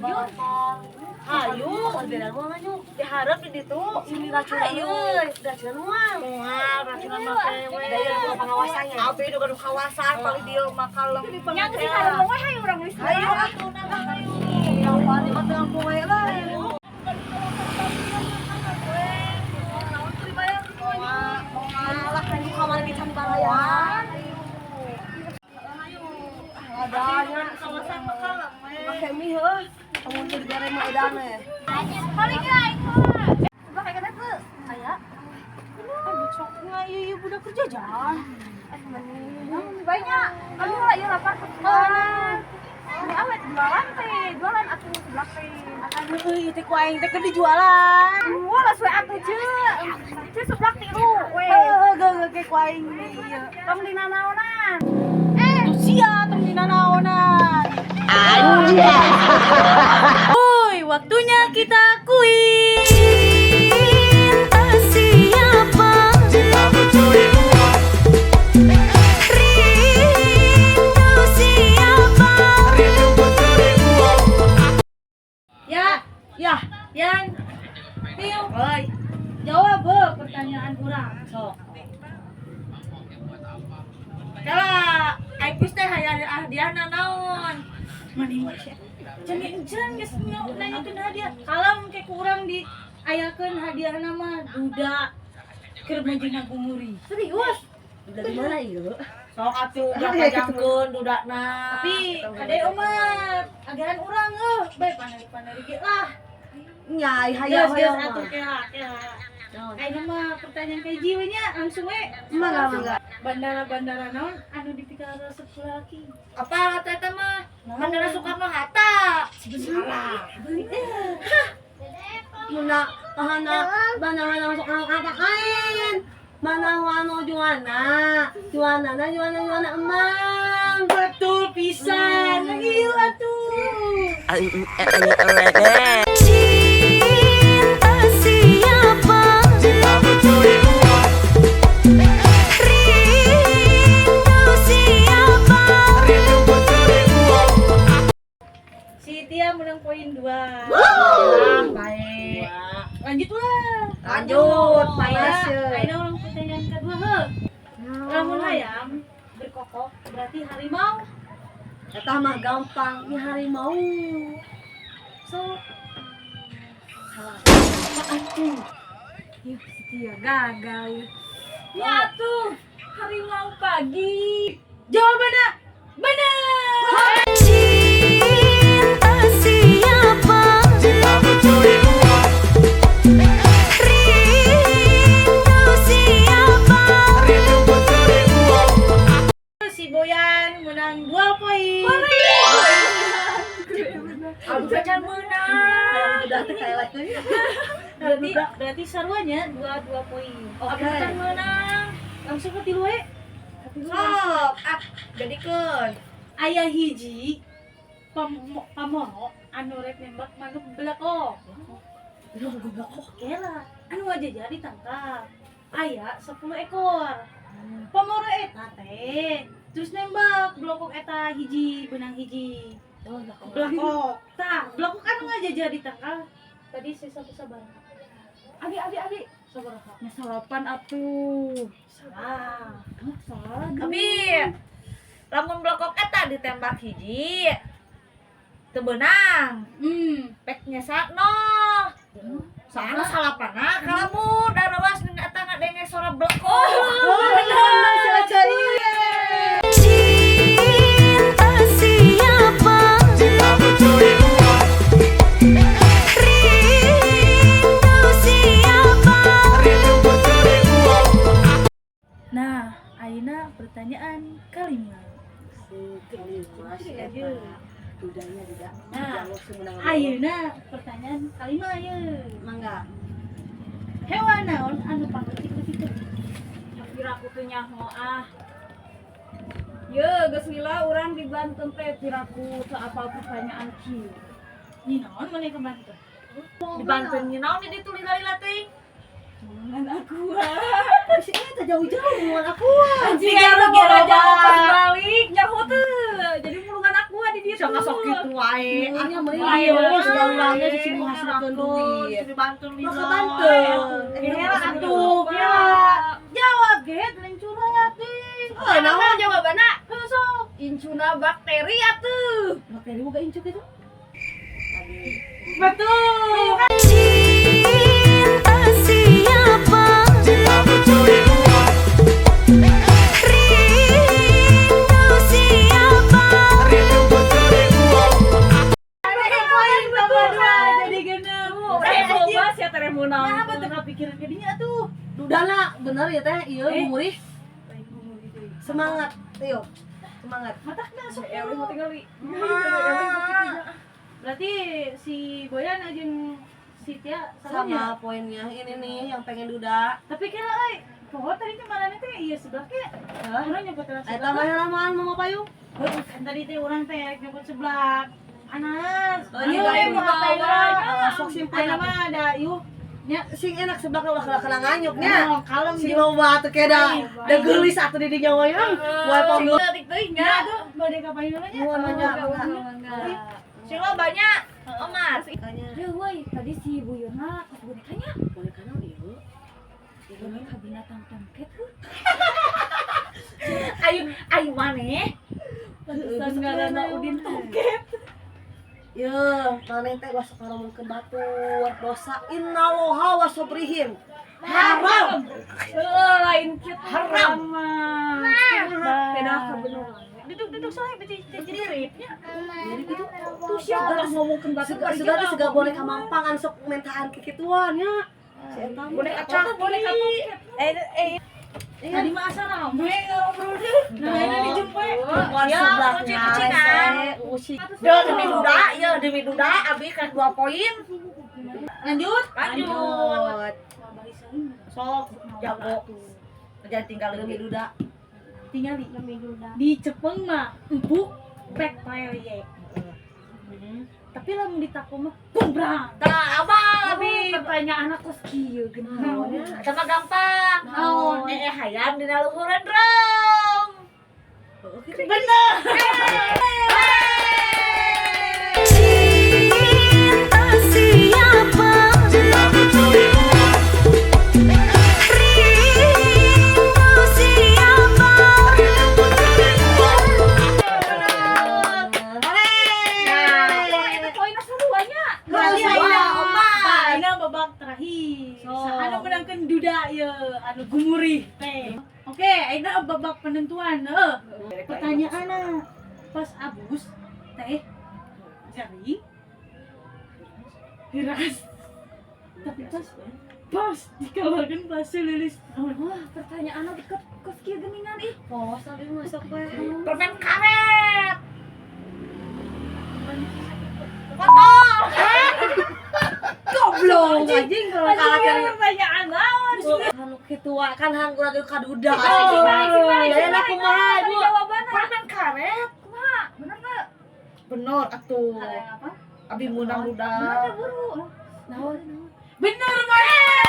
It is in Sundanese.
Balapan. Hayu. Beda moal nyu. Diharap di ditu. Sini racunan. Hayu. Racunan moal. Moal racunan mah we. Da ieu pengawasannya. Abi nu gaduh kawasan paling dieu mah kalem. Yang sih kalau mau hayu urang geus. Hayu atuh nah hayu. Yang paling mah teu wae lah. Moal lah kan kamari di can balayan. Adanya Kawasan mah kalem we. Make mie heuh. Kamu teu digoreng mah edan we. Paling ge aing mah. Sebelah kayak teh. Aya. Eh, besoknya ieu ieu budak kerja jalan. Banyak. Aduh lah ieu lapar kesukaan. Ini awet jualan teh, jualan atuh sebelah teh. Aduh, ieu teh ku aing teh keur dijualan. Wah, lah suwe atuh ce. Ce sebelah tilu we. Heuh, geus ge ku aing ieu. Tong dina naonan. Tuh sia tong dina naonan. Anjay. Woi, waktunya kita kuis. Cinta siapa? Rindu siapa? Ya, Ya, yang Tio, Oi. Jawab be pertanyaan urang. Sok. Kala aing teh hayang hadiahna naon? Mana sih? Jangan jangan geus nanyakeun hadiah. Kalem ke kurang di ayakeun hadiahna mah duda keur majeng gumuri. Serius? Udah di mana ieu? Sok atuh udah pajangkeun dudakna. Tapi kade omat, agehan urang euh, bae panari-panari ge lah. Nya, hayang Geus geus hayang atuh mah. kela kela. Ayeuna mah pertanyaan kahiji we nya langsung we. Mangga mangga. Bandara-bandara naon anu dipikaresep ku lalaki? Apa kata eta mah? Bandara Soekarno Hatta. Salah. Muna kahana bandara masuk kata kain. Mana wano juana, juana na juana juana emang. Betul pisan. Ieu atuh. Cinta siapa? Rindu siapa? Si Tia menang poin 2. Ah, baik. Lanjut lah. Lanjut, Panas. panas. Ayeuna urang pertanyaan kedua heuh. Lamun hayam berkokok berarti harimau. Eta mah gampang, ini harimau. So, Salah. Atuh. Yuh, si Tia gagal ya. Ya tuh, harimau pagi. Jawabannya benar. Cinta siapa? Rindu siapa? Si Boyan menang 2 poin. Aduh, can meunang. Udah teh kayak lagi. Berarti berarti saruanya 2 2 poin. Oke. Aduh, can meunang. Langsung ke tilu we. Ke tilu langsung. Sok, ah, jadikeun. Aya hiji pamoro anu rek nembak manuk belakok. Goblok. Kela, anu aja jadi tangkap. Aya 10 ekor. Pamoro eta teh terus nembak blokok eta hiji benang hiji. Oh, belakok. Blakok. Tah, blokok anu aja jadi tangkal. Tadi saya satu sabar. Abi abi abi. Sabaraha? Nya salapan atuh. Salah. Hah, salah. Tapi lamun blokok eta ditembak hiji teu beunang. Pek nyesakno. Soalna salapana kalamu darawas eta ngadenge suara blekok. Benar, si Cinta siapa? Rindu siapa? Nah, ayeuna pertanyaan kelima. Kelima si eta. Dudanya duda. Nah, Duda ayeuna pertanyaan kelima ye. Mangga. Hewan naon anu pangleutik-leutik? Piraku teu nyaho ah. Ye, geus lila urang di Banten teh piraku teu apal pertanyaan kieu. Ni naon maneh ke Banten? Di Banten nya naon di ditu lila-lila teuing. Mulungan aku ah. Si eta jauh-jauh mulungan aku. Jika Tiga bola loba. jauh pas balik nyaho teu. Jadi mulungan aku di ditu. Jangan sok kitu wae. Nya meuli Ayo, ieu segala si menghasilkeun duit. Dibantu Mah ka Banten. Kira atuh, kira. Jawab ge lain curhat ding. Oh, naon jawabanna? Heuh sok. Incuna bakteri atuh. Bakteri boga incu kitu. Betul. Cinta siapa? Rindu siapa? Poin tambah dua jadi genep. Eh, coba sia teh meunang. Nah, apa teu kapikiran ka dinya atuh? Dudana bener ya teh, ieu Eh. gumurih. Semangat, Tio. Semangat. Matakna sok. Ewe mau tinggali. Berarti si Boyan jeung si Tia Sama sama. poinnya ini nih yang pengen duda. Tapi kira euy, pokoknya tadi teh marane teh iya sebelah ke. Hah? Urang nyebut lah Eta sebelah. mah lamaan mama payung. Heuh, kan tadi teh urang teh rek nyebut sebelah. Panas. Oh, Ieu iya, we iya. mau apa urang. Sok simpel Ayeuna mah ada ieu nya Sing enak sebelah ulah kena nganyuk nya. Oh, kalem Sing jeung loba atuh ke da geulis atuh di dinya we. Wae panggeul. Leutik teuing nya nya. atuh bade ka payung nya. Mual manja. Sing loba nya. Omat. Duh, woi, tadi si Bu Yona pas bonekanya, Boneka naon ieu? boneka binatang tomcat heuh. Ayu ayu maneh. Pantesan ngaranna Udin tomcat. Ye, maneh teh ulah sok ngomongkeun batur, dosa innallaha wa sabrihin. Haram. Heuh, lain kieu Haram. mah. Beda kebenaran. Duduk duduk soalnya jadi ripnya. Jadi gitu. Tuh sia ulah ngomongkeun batur Suga suga teh suga boneka mampangan sok mentaan kikituan nya. Si eta mah. Boneka caki. Boneka tomcat. Eh Tadi mah asa rame ngobrol deh. Nah, ini dijumpai. Bukan Ya, seblaknya, kucing-kucingan. rese, usik. Duh, demi duda, ya demi duda abi kan 2 poin. Lanjut. Lanjut. Sok jago. Jangan tinggal Demi lebih. duda. Tingali. Di Cepeng mah empuk pek lele. Tapi lamun di Tako mah gombrang. Tah, abang abi. Pertanyaan aku kieu geuning. Sama gampang. Naon? Eh hayam dina luhureun reung. Bener. Cinta siapa? Rindu siapa? Nah, Itu poinna sarua nya. Berarti Dua, ayeuna opat. Ayeuna babak terakhir. So. Anu menangkeun duda ye, anu gumurih teh. Oke, ayeuna babak penentuan. Heuh. Pertanyaanna pas abus teh jari deras. Tapi pas pas dikeluarkan pas lilis. Wah, pertanyaan deket kos kieu geuningan ih. Polos tadi masuk we. Permen karet. Kotor. Goblok anjing kalau kalah Anjing, pertanyaan naon? Anu kitu wae kan hanggur lagi ka duda. Sing balik, sing balik, Ya sing enak balik. kumaha Tadi ibu. jawabanna. Permen karet. Kumaha? Bener teu? Bener atuh. Ada yang apa? Abi menang duda. Bener teu buru? Naon? Bener mah.